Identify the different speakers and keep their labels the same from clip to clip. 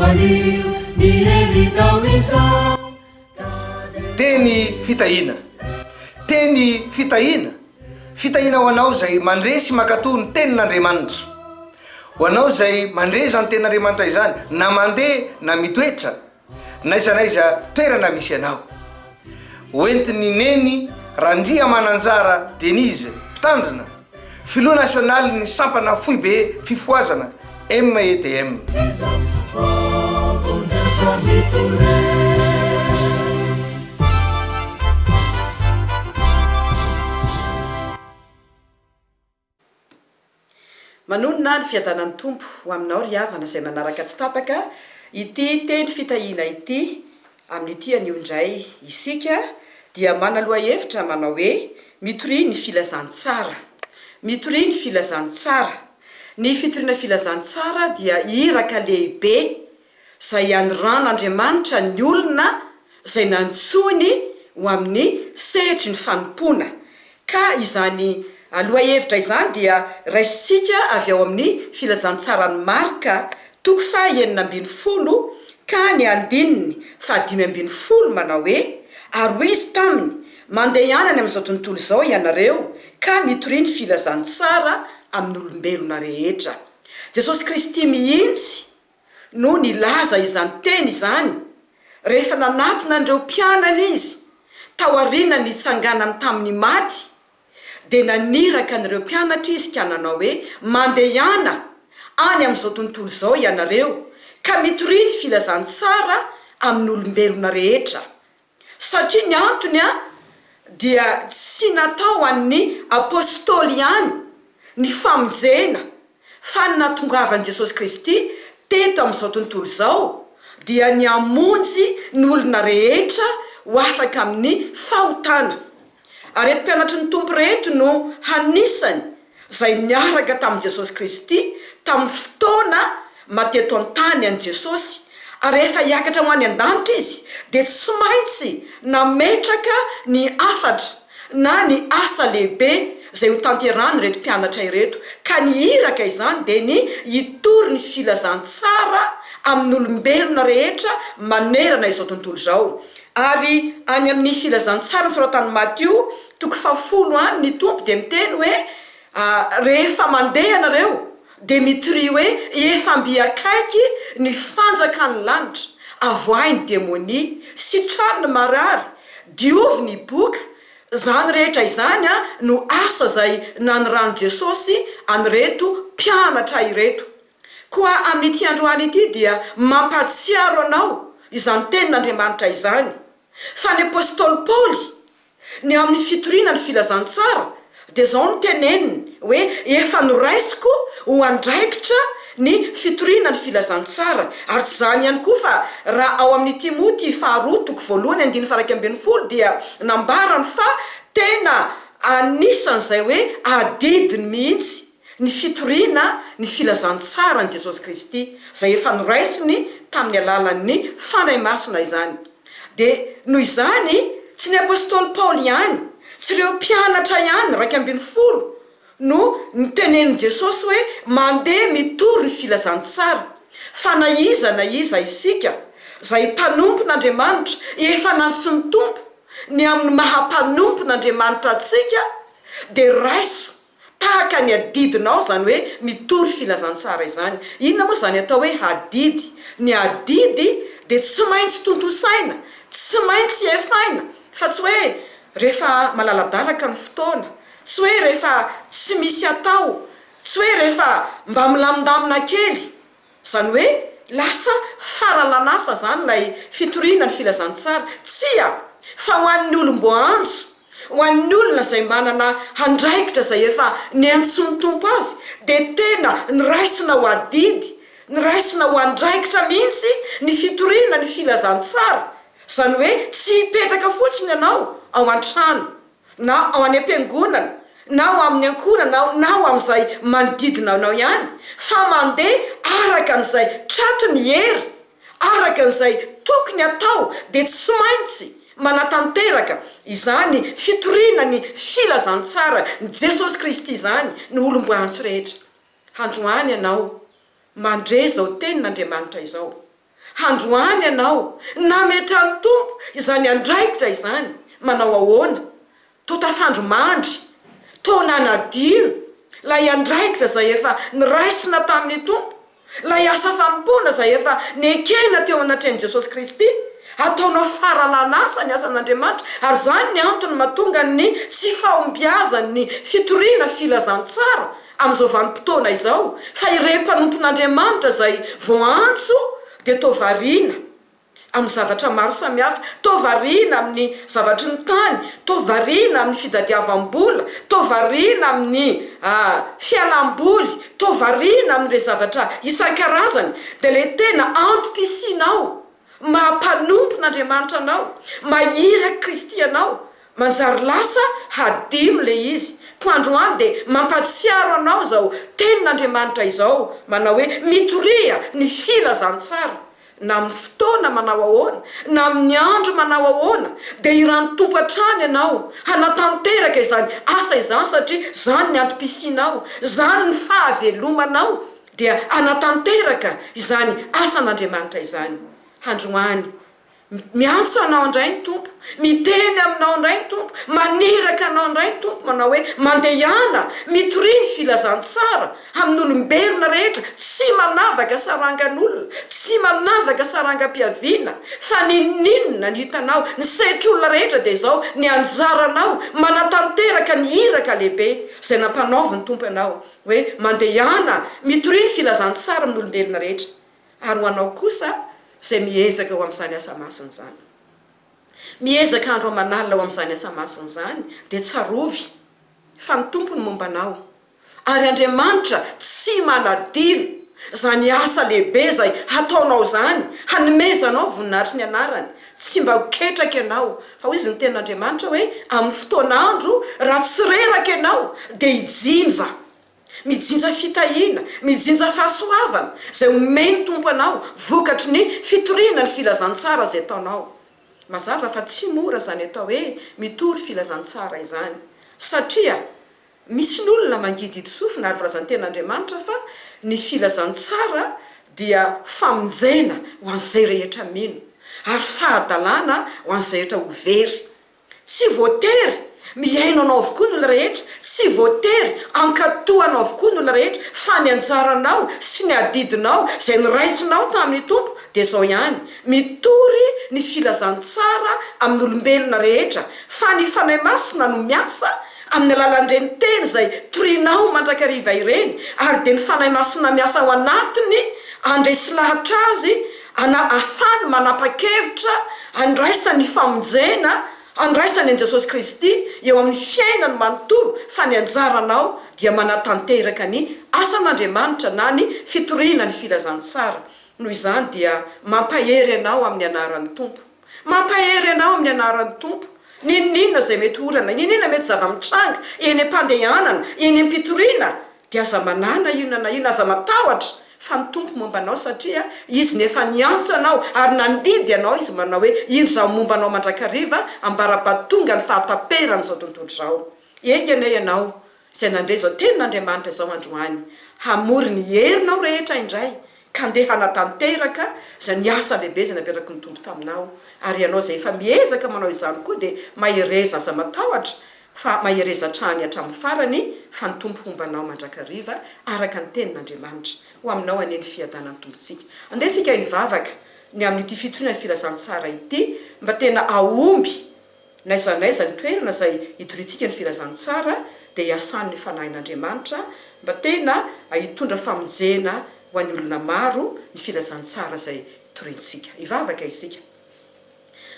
Speaker 1: Anio ny herinao izao.
Speaker 2: Teny fitahiana. Teny fitahiana. Fitahiana ho anao izay mandre sy mankatò ny tenin'Andriamanitra. Ho anao izay mandre izany tenin'Andriamanitra izany, na mandeha na mitoetra, N'aiza n'aiza toerana misy anao. Hoentin'i Neny Randriamananjara Denise, mpitandrina, filoha nasionalin'ny sampana foibe fifohazana MEDM.
Speaker 3: Manonona ny fiadanan'ny Tompo ho aminao ry havana izay manaraka tsy tapaka ity teny fitahiana ity amin'ity anio indray isika dia manana lohahevitra manao hoe mitoria ny filazantsara mitoria ny filazantsara ny fitoriana filazantsara dia iraka lehibe izay aniran'Andriamanitra ny olona izay nantsoiny ho amin'ny sehatry ny fanompoana. Ka izany lohahevitra izany dia raisintsika avy ao amin'ny Filazantsaran'i Marka, toko faha 16 ka ny andininy faha 15 manao hoe, Ary hoy Izy taminy, Mandehana any amin'izao tontolo izao ianareo, ka mitoria ny filazantsara amin'olombelona rehetra. Jesosy Kristy mihitsy no nilaza izany teny izany rehefa nanatona an'ireo mpianany Izy taorian'ny nitsanganany tamin'ny maty, dia naniraka an'ireo mpianatra Izy ka nanao hoe, Mandehana any amin'izao tontolo izao ianareo, ka mitoria ny filazantsara amin'olombelona rehetra. Satria ny antony dia tsy natao ho an'ny Apostoly ihany ny famonjena fa ny nahatongavan'i Jesosy Kristy teto amin'izao tontolo izao dia ny hamonjy ny olona rehetra ho afaka amin'ny fahotana. Ary ireto mpianatry ny Tompo ireto no hanisany izay niaraka tamin'i Jesosy Kristy tamin'ny fotoana maha teto an-tany an'i Jesosy, ary rehefa hiakatra ho any an-danitra Izy dia tsy maintsy nametraka ny hafatra na ny asa lehibe izay ho tanterahan'ireto mpianatra ireto, ka ny iraka izany dia ny hitory ny filazantsara amin'olombelona rehetra manerana izao tontolo izao. Ary any amin'ny Filazantsara soratan'i Matio, toko fahafolo any, ny Tompo dia miteny hoe, Rehefa mandeha ianareo, dia mitoria hoe, Efa mby akaiky ny fanjakan'ny lanitra. Avoahy ny demonia, sitrano ny marary, diovy ny boka. Izany rehetra izany no asa izay nanoran'i Jesosy an'ireto mpianatra ireto. Koa amin'ity androany ity dia mampahatsiaro anao izany tenin'Andriamanitra izany, fa ny apostoly Paoly, ny amin'ny fitoriana ny filazantsara, dia izao no teneniny hoe, Efa noraisiko ho andraikitra ny fitoriana ny filazantsara. Ary tsy izany ihany koa fa raha ao amin'ny Timoty faharoa toko voalohany andininy faha 11 dia nambarany fa tena anisan'izay hoe adidiny mihitsy ny fitoriana ny filazantsaran'i Jesosy Kristy, izay efa noraisiny tamin'ny alalan'ny Fanahy Masina izany. Dia noho izany, tsy ny apostoly Paoly ihany, tsy ireo mpianatra ihany, 11, no nitenenin'i Jesosy hoe mandeha mitory ny filazantsara, fa na iza na iza isika, izay mpanompon'Andriamanitra, efa nantsoin'ny Tompo, ny amin'ny maha mpanompon'Andriamanitra antsika, dia raiso Tahaka ny adidinao izany hoe mitory filazantsara izany. Inona moa izany atao hoe adidy? Ny adidy dia tsy maintsy tontosaina, tsy maintsy efaina, fa tsy hoe rehefa malaladalaka ny fotoana, tsy hoe rehefa tsy misy atao, tsy hoe rehefa mba milamindamina kely. Izany hoe lasa faralan'asa izany ilay fitoriana ny filazantsara. Tsia! Fa ho an'ny olom-boaantso, ho an'ny olona izay manana andraikitra izay efa niantsoan'ny Tompo azy, dia tena noraisina ho adidy, noraisina ho andraikitra mihitsy ny fitoriana ny filazantsara. Izany hoe tsy hipetraka fotsiny ianao ao an-trano. na ao any am-piangonana, na ao amin'ny ankohonana, na ao amin'izay manodidina anao ihany, fa mandeha araka an'izay tratry ny hery, araka an'izay tokony atao, dia tsy maintsy manatanteraka izany fitoriana ny filazantsara ny Jesosy Kristy izany ny olom-boantso rehetra. Androany ianao mandre izao tenin'Andriamanitra izao. Androany ianao, nametran'ny Tompo izany andraikitra izany, manao ahoana? Toa tafandry mandry, toa nanadino ilay andraikitra izay efa niraisina tamin'ny Tompo, ilay asa fanompoana izay efa nekena teo anatrehan'i Jesosy Kristy. Ataonao faralan'asa ny asan'Andriamanitra, ary izany ny antony mahatonga ny tsy fahombiazan'ny fitoriana filazantsara amin'izao vanim-potoana izao, fa ireo mpanompon'Andriamanitra izay voaantso dia toa variana amin'ny zavatra maro samihafa, toa variana amin'ny zavatry ny tany, toa variana amin'ny fitadiavam-bola, toa variana amin'ny fialam-boly, toa variana amin'ireo zavatra isan-karazany, dia ilay tena antom-pisianao maha mpanompon'Andriamanitra anao, maha irak'i Kristy anao, manjary lasa hadino ilay izy. Koa androany dia mampahatsiaro anao izao tenin'Andriamanitra izao, manao hoe, Mitoria ny filazantsara. Na amin'ny fotoana manao ahoana, na amin'ny andro manao ahoana, dia iran'ny Tompo hatrany ianao hanatanteraka izany asa izany satria izany ny antom-pisianao, izany ny fahavelomanao, dia hanatanteraka izany asan'Andriamanitra izany. Androany, miantso anao indray ny Tompo, miteny aminao indray ny Tompo, maniraka anao indray ny Tompo manao hoe, Mandehana, mitoria ny filazantsara amin'olombelona rehetra, tsy manavaka sarangan'olona, tsy manavaka sarangam-piaviana, fa n'inon'inona ny hitanao, ny setr'olona rehetra dia izao, ny anjaranao, manatanteraka ny iraka lehibe izay nampanaovin'ny Tompo anao, hoe mandehana mitoria ny filazantsara amin'olombelona rehetra, ary ho anao kosa izay miezaka ho amin'izany asa masina izany. Miezaka andro aman'alina ho amin'izany asa masina izany, dia tsarovy fa ny Tompo no momba anao, ary Andriamanitra tsy manadino izany asa lehibe izay hataonao izany, hanomezanao voninahitry ny anarany. Tsy mba ho ketraka ianao, fa hoy izy ny tenin'Andriamanitra hoe, amin'ny fotoan'andro, raha tsy reraka ianao, dia hijinja. Mijinja fitahiana, mijinja fahasoavana, izay omen'ny Tompo anao, vokatry ny fitoriana ny filazantsara izay ataonao. Mazava fa tsy mora izany atao hoe mitory filazantsara izany, satria Misy ny olona mangidihidy sofina ary voalazan'ny Tenin'Andriamanitra fa ny filazantsara dia famonjena ho an'izay rehetra mino, ary fahadalana ho an'izay rehetra ho very. Tsy voatery mihaino anao avokoa ny olona rehetra, tsy voatery hankatò anao avokoa ny olona rehetra, fa ny anjaranao sy ny adidinao izay noraisinao tamin'ny Tompo dia izao ihany, mitory ny filazantsara amin'olombelona rehetra, fa ny Fanahy Masina no miasa amin'ny alalan'ireny teny izay torianao mandrakariva ireny, ary dia ny Fanahy Masina miasa ao anatiny handresy lahatra azy, ana ahafahany manapa-kevitra handraisany ny famonjena, handraisany an'i Jesosy Kristy eo amin'ny fiainany manontolo, fa ny anjaranao dia manatanteraka ny asan'Andriamanitra na ny fitoriana ny filazantsara. Noho izany dia mampahery anao amin'ny anaran'ny Tompo. Mampahery anao amin'ny anaran'ny Tompo. N'inon'inona izay mety ho olana, n'inon'inona mety zava-mitranga eny am-pandehanana, eny am-pitoriana, dia aza manahy na inona na inona, aza matahotra, fa ny Tompo momba anao, satria Izy no efa niantso anao ary nandidy anao Izy manao hoe, Indro Izaho momba anao mandrakariva, ambara-pahatonga ny fahataperan'izao tontolo izao. Enga anie ianao izay nandre izao tenin'Andriamanitra izao androany, hamory ny herinao rehetra indray, ka ndeha hanatanteraka izay ny asa lehibe izay napetraky ny Tompo taminao. Ary ianao izay efa miezaka manao izany koa dia mahereza, aza matahotra, fa mahereza hatrany hatramin'ny farany, fa ny Tompo homba anao mandrakariva, araka ny tenin'Andriamanitra. Ho aminao anie ny fiadanan'ny Tompontsika. Andeha isika hivavaka ny amin'ity fitoriana ny filazantsara ity, mba tena hahomby N'aiza n'aiza ny toerana izay hitoriantsika ny filazantsara dia hiasan' ny Fanahin' Andriamanitra mba tena hitondra famonjena ho an'ny olona maro ny filazantsara izay toriantsika. Hivavaka isika.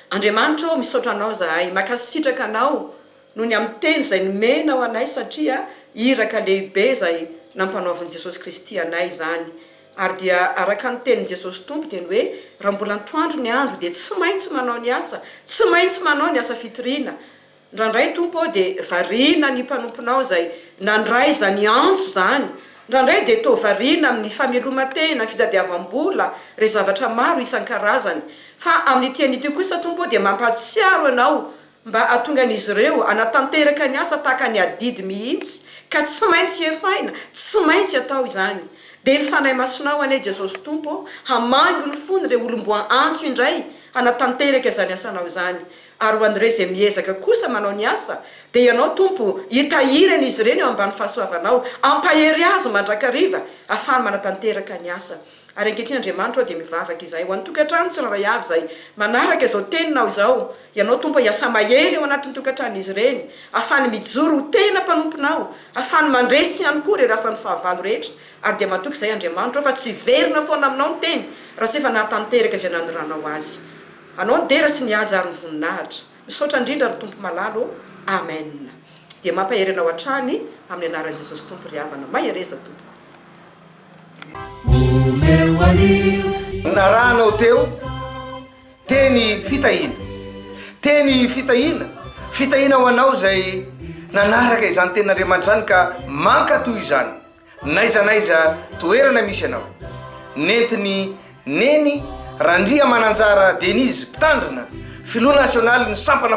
Speaker 3: Andriamanitra ô, misaotra Anao izahay, mankasitraka Anao noho ny amin'ny teny izay nomenao anay satria iraka lehibe izay nampanaovin'i Jesosy Kristy anay izany. Ary dia araka ny tenin'i Jesosy Tompo dia ny hoe raha mbola antoandro ny andro dia tsy maintsy manao ny asa, tsy maintsy manao ny asa fitoriana. Indraindray Tompo ô dia variana ny mpanomponao izay nandray izany antso izany. Indraindray dia toa variana amin'ny fameloman-tena, ny fitadiavam-bola, ireo zavatra maro isan-karazany. Fa amin'ity anio ity kosa Tompo ô dia mampahatsiaro Anao mba hahatonga an'izy ireo hanatanteraka ny asa tahaka ny adidy mihitsy ka tsy maintsy efaina, tsy maintsy atao izany. Dia ny Fanahy Masinao anie Jesosy Tompo ô, hamangy ny fony ireo olom-boaantso indray hanatanteraka izany asanao izany. Ary ho an'ireo izay miezaka kosa manao ny asa, dia Ianao Tompo hitahiry an'izy ireny eo ambany fahasoavanao, hampahery azy mandrakariva hahafahany manatanteraka ny asa. Ary ankehitriny Andriamanitra ô dia mivavaka izahay ho an'ny tokantrano tsirairay avy izay manaraka izao teninao izao, Ianao Tompo hiasa mahery ao anatin'ny tokantranon'izy ireny, hahafahany mijoro ho tena mpanomponao, hahafahany mandresy ihany koa ireo asan'ny fahavalo rehetra, ary dia matoky izahay Andriamanitra ô fa tsy hiverina foana aminao ny teny raha tsy efa nahatanteraka izay nanoranao azy. Anao ny dera sy ny haja ary ny voninahitra. Misaotra indrindra ry Tompo malala ô. Amen. Dia mampahery anao hatrany amin'ny anaran'i Jesosy Tompo ry havana. Mahereza tompoko.
Speaker 1: Omeo anio.
Speaker 2: Narahanao teo teny fitahiana. Teny fitahiana, fitahiana ho anao izay nanaraka izany tenin'Andriamanitra izany ka mankatò izany. N'aiza n'aiza toerana misy anao. Nentin'i Neny Randriamananjara Denise, mpitandrina, filoha nasionalin'ny sampana.